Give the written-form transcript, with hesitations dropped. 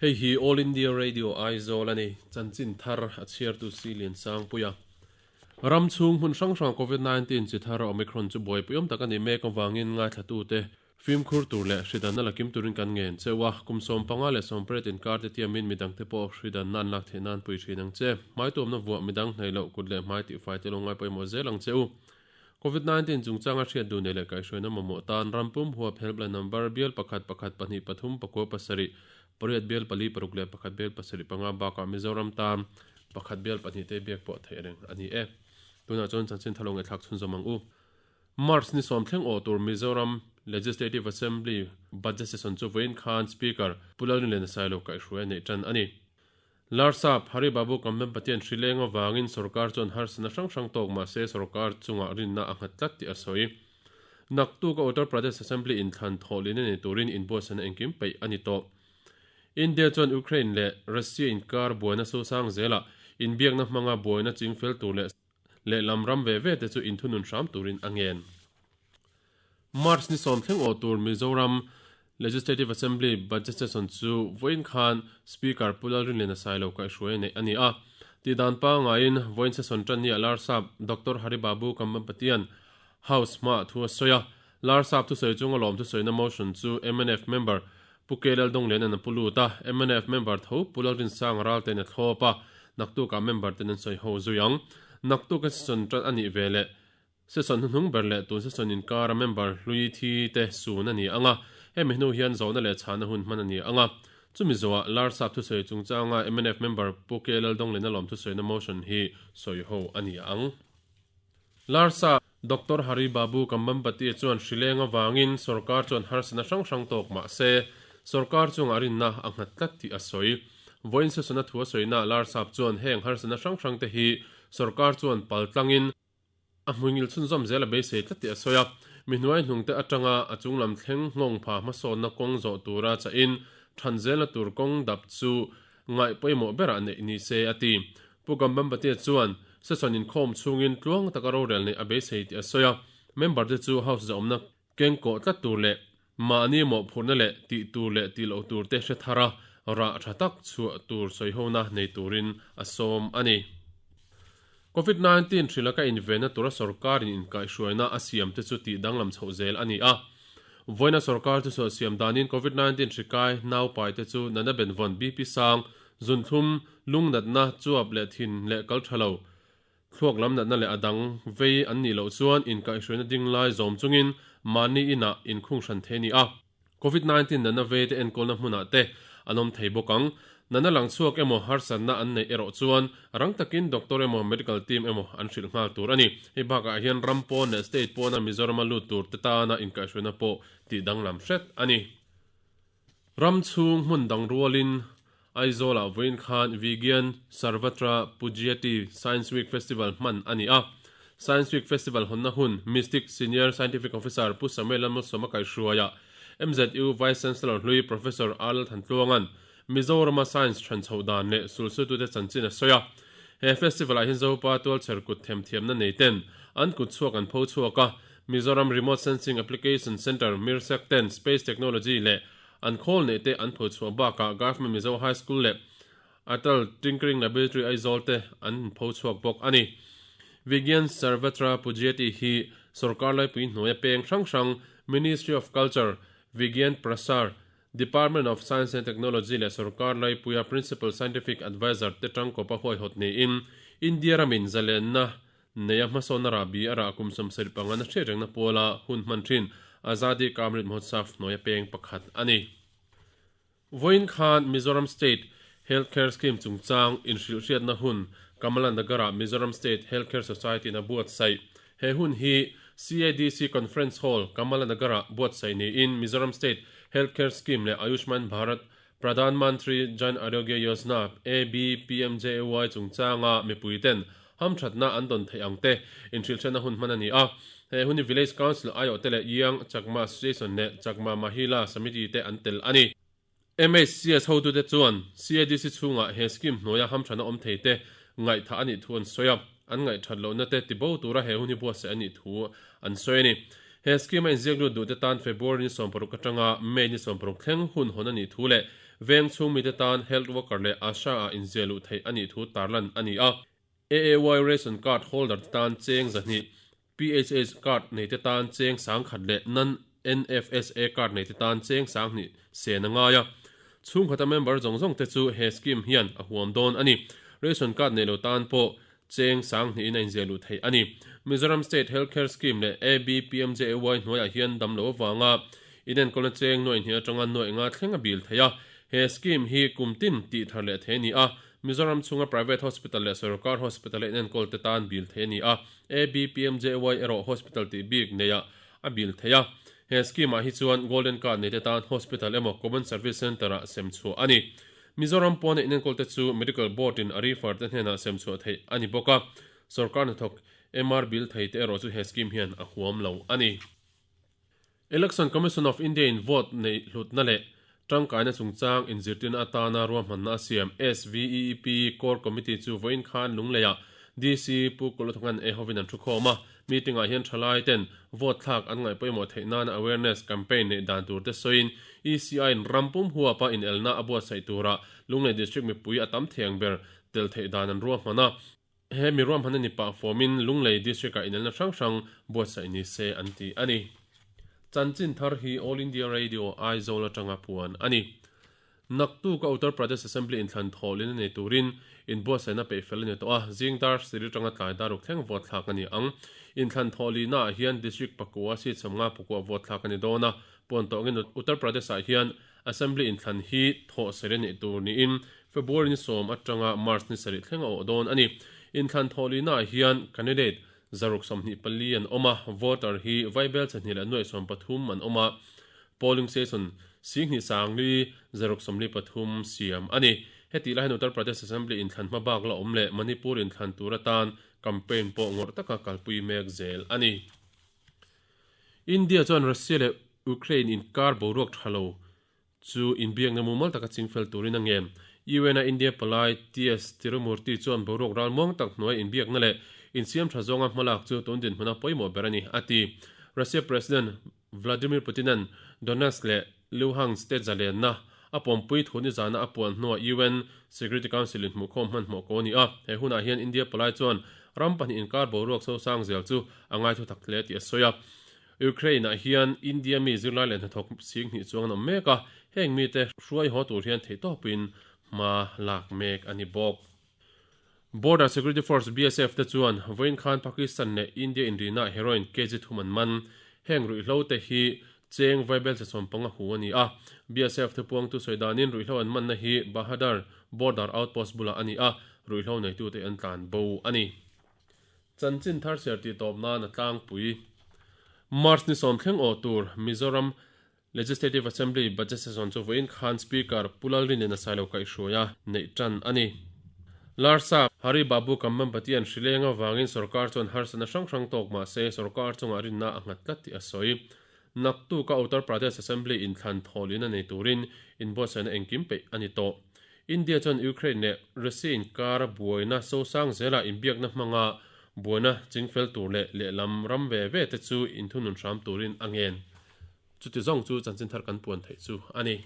Hei hi All India Radio Aizawl a ni. Chanchin thar a chhiartu Si Liansangpuia. Ram chhung hmun hrang hranga Covid 19 chi thar Omicron chu buaipuiawm tak a nih mek avangin ngaithlatute fimkhur tur leh hridanna la kim turin kan ngen cheu a. Kum 15 leh 18 inkar te tiamin midangte pawh hridanna an lak theih nan pui thin ang che. Hmaituamna vuah midang hnaih loh kut leh hmai tihfai te lo ngaipawimawh zel ang che u. Covid 19 chungchanga hriat duh nei leh kaihhruaina mamawh tan rampum huap helpline number bial pakhat pakhat pahnih pathum pakua pasarih pariat bial pali paruk leh pakhat bial pasarih panga bakah Mizoram tan pakhat bial pahnih te biak pawh theih reng a ni e. Tunah chuan chanchin thalo ngaihthlak chhunzawm ang u. March ni sawm thleng awh tur Mizoram Legislative Assembly Budget Session chu vawiin khan Speaker Pu Lalrinliana Sailo kaihhruai a neih tan a ni. Larsap, Hari Babu Kamben Pathian hri leng avangin sorkar chuan harsatna hrang hrang tawk mah se sorkar chungah rinna a nghat tlat tih a sawi. Naktuk a Uttar Pradesh Assembly inthlan thawh lin a ni turin inbuatsaihna engkim peih a ni tawh. India chuan Ukraine leh Russia inkar buaina sosang zelah inbiakna hmanga buaina chingfel tur leh lehlam ram ve ve te chu inthunun hram turin a ngen. March ni sawm thleng awh tur Mizoram Legislative Assembly Budget Session chu vawiin khan Speaker Pu Lalrinliana Sailo kaihhruai a neih a ni a. Tihdan pangaiin vawiin session tan ni ah Larsap Doctor Hari Babu Kambhampatian House hmaah thu a sawi a. Larsap thusawi chunga lawm thusawina motion chu mnf member Pu K Laldongliana'n a pu lut a, mnf member tho Pu Lalrinsanga Raltein a thlawp a, naktukah member ten an sawi ho zui ang. Naktuka session tan a nih veleh Session hnuhnung ber leh tun session inkara member hlui thi te sun a ni ang a, hemi hnu hian zawhna leh chhahna hun hman a ni ang a. Chumi zawhah Larsap thusawi chungchanga mnf member Pu K Laldonglina lawm thusawina motion hi sawi ho a ni ang. Larsap Doctor Hari Babu Kambhampati chuan hrileng avangin sorkar chuan harsatna hrang hrang tawk mah se, sorkar chungah rinna a nghat tlat tih a sawi. Vawiin session-a thu a sawinaah Larsap chuan heng harsatna hrang hrang te hi sorkar chuan paltlangin, A hmuingil chhunzawm zel a beisei tlat tih a sawi a, mi hnuai hnungte atanga a chunglam thleng nghawng pha hmasawnna kawng zawh tura chahin than zelna tur kawng dap chu ngaih pawimawh berah neih ni se a ti. Pu Gambambatia chuan session inkhawm chhungin tluang taka rorel neih a beisei tih a sawi a, member te chu House zahawmna keng kawh tlat tur leh mahni mawhphurhna leh tih tur leh tih loh tur te hre thar a, rah tha tak chhuah tur sawihona nei turin a sawm a ni. Covid 19 hrilaka invenna tura sorkarin inkaihhruaina a siam te chu tih danglam chhoh zel a ni a. Vawiina sorkar chu sual siam danin Covid 19 hri kai naupai te chu natna benvawn BP sang, zunthlum, lungnatna, chuap leh thin leh kal tha lo, Thluak lam natna leh a dang vei an nih loh chuan inkaihhruaina ding lai zawm chungin mahni inah inkhung hran thei a ni a. Covid 19 natna vei te enkawlna hmunah te an awm thei bawk ang. Natna lang chhuak emaw harsatna an neih erawh chuan rang takin doctor emaw medical team emaw an hrilh nghal tur a ni. Hei bakah hian ram pawn leh state pawna Mizorama lut tur te tana inkaihhruaina pawh tih danglam hret a ni. Ram chhung hmun dang rualin Aizawlah vawiin khan Vigyan Sarvatra Pujyati Science Week Festival hman a ni a. Science Week Festival hawnna hun Mystic Senior Scientific Officer Pu Samuel Lalmalsawma kaihhruaiah MZU Vice Chancellor hlui Professor R Lalthantluanga'n Mizorama Science than chhoh dan leh sulsutute chanchin a sawi a. He festival-ah hian Zopa tualchher kut themthiamna neiten an kut chhuak an pho chhuak a, Mizoram Remote Sensing Application Centre, MIRSAC, ten Space Technology leh an khawl neih te an pho chhuah bakah Government Mizo High School leh Atal Tinkering Laboratory Aizawl te an pho chhuak bawk a ni. Vigyan Sarvatra Pujyati hi sorkar laipui hnuaia peng hrang hrang Ministry of Culture, Vigyan Prasar, Department of Science and Technology leh sorkar laipuia Principal Scientific Adviser te tangkawpa huaihawt niin India ramin zalenna Neia hmasawnna rahbi a rah kum 75 na hriat rengna puala hun hman thin Azadi Ka Amrit Mahotsav hnuaia peng pakhat a ni. Vawiin khan Mizoram State Health Care Scheme chungchang inhrilhhriatna hun Kamala Nagar-ah Mizoram State Health Care Society-in a buatsaih. He hun hi CADC Conference Hall, Kamala Nagar-ah buatsaih niin Mizoram State Health Care Scheme leh Ayushman Bharat Pradhan Mantri Jan Arogya Yojana, AB-PMJAY, chungchanga mipuiten hamthatna an dawn theih ang te inhrilhhriatna hun hman a ni a. He hun hi Village Council aiawhte leh Young Chakma Association leh Chakma Mahila Samiti te an tel a ni. MHCS hotute chuan CADC chhungah he scheme hnuaia hamthatna awm thei te ngaihthah a nih thu an sawi a, an ngaihthat lohna te tibo tura he hun hi buatsaih a nih thu an sawi a ni. He scheme a inziak lut duhte tan February ni 16 atanga May ni 16 thleng hun hawn a nih thu leh Veng chhung mite tan Health Worker leh ASHA ah inziah luh theih a nih thu tarlan a ni a. AAY Ration Card holder te tan cheng 200, PHH card neite tan cheng 1000 leh Non NFSA card neite tan cheng 2000 sen a ngai a. Chhungkhata member zawng zawng te chu he scheme hian a huam dawn a ni. Ration card nei lo tan pawh cheng 2000 in a inziah luh theih a ni. Mizoram State Health Care Scheme leh ABPMJAY hnuaiah hian damlo avanga inenkawlna cheng nuaih hnih atanga nuaih nga thleng a bil thei a. He scheme hi kum tin tih thar leh thei a ni a. Mizoram chhunga private hospital leh sorkar hospital a inenkawl te tan bil thei a ni a. ABPMJAY erawh hospital tih bik neiah a bil thei a. He scheme ah hi chuan Golden Card neite tan hospital emaw Common Service Centre ah sem chhuah a ni. Mizoram pawn a inenkawl te chu Medical Board in a refer te hnenah sem chhuah theih a ni bawk a. Sorkar hnathawk MR bil thei te erawh chu he scheme hian a huam lo a ni. Election Commission of India in vote neih hlutna leh tangkaina chungchang inzirtirna atana ruahmanna a siam SVEEP Core Committee chu vawiin khan Lungleiah DC Pu Kawlthawng'an e hovin an thukhawm a. Meeting-ah hian thalai ten vote thlak an ngaih pawimawh theih nana awareness campaign neih dan tur te sawiin ECI in ram pum huapa inelna a buatsaih turah Lunglei District mipui a tam thei ang ber tel theih dan an ruahman a. He mi ruahman a ni pah fawmin Lunglei District-ah inelna hrang hrang buatsaih ni se an ti a ni. Chanchin thar hi All India Radio Aizawl atanga puan a ni. Naktuk a Uttar Pradesh Assembly inthlan thawhlin a nei turin inbuatsaihna peih fel a ni tawh a, zing dar siri atanga tlai dar ruk thleng vote thlak a ni ang. Inthlan thawhlihna ah hian District pakua seat 50 pakua vote thlak a ni dawn a, puan tawngin Uttar Pradesh ah hian Assembly inthlan hi thawh seri a nih tur niin February ni 10 atanga March ni sarih thleng a awh dawn a ni. Inthlan thawhlihna ah hian candidate 624 an awm a, voter hi vaibel chahnih leh nuaih 13 an awm a, Polling station 10,000 643 siam a ni. Hetih lai hian Uttar Pradesh Assembly inthlan hma bak la awm leh Manipur inthlan tur atan campaign pawh ngawrh taka kalpui mek zel a ni. India chuan Russia leh Ukraine inkar boruak tha lo chu inbiakna mumal taka chingfel turin a ngen. UN-a India palai TS Tirumurti chuan boruak ralmuang tak hnuai inbiakna leh insiam tha zawnga hmalak chu tun dinhmuna pawimawh ber a ni, a ti. Russia President Vladimir Putin-a'n Donetsk leh Luhansk te zalenna a pawmpui thu nizana a puan hnuah UN Security Council in hmuhkhawm hmanhmawh ko a ni a. He hunah hian India palai chuan ram pahnih inkar boruak sosang zel chu a ngaithu tak hle tih a sawi a. Ukraine-ah hian India mi zirlai leh hnathawk 20,000 chuang an awm mek a, heng mite hruai haw tur hian theihtawpin hma lak mek a ni bawk. Border Security Force, BSF, te chuan vawiin khan Pakistan leh India inrinah heroin kg thum an man. Heng ruihhlo te hi cheng vaibel che 15 hu a ni a. BSF thupuangtu sawi danin ruihhlo an manna hi Bahadar Border Outpost bulah a ni a, ruihhlo neitute an tlan bo a ni. Chanchin thar chhiar tih tawp nan a tlangpui. March ni sawm thleng awh tur Mizoram Legislative Assembly Budget Session chu vawiin khan Speaker Pu Lalrinliana Sailo kaihhruaia neih tan a ni. Larsa, Hari Babu Kambhampati-a'n hrileng avangin sorkar chuan harsatna hrang hrang tawk mah se sorkar chungah rinna a nghat tlat tih a sawi. Naktuka Uttar Pradesh Assembly inthlan thawhlin a nei turin inbuatsaihna engkim peih a ni tawh. India chuan Ukraine leh Russia inkara buaina sosang zela inbiakna hmanga buaina chingfel tur leh lehlam ram ve ve te chu inthunun hram turin a ngen. Chuti zawng chu chanchin thar kan puan theih chu a ni.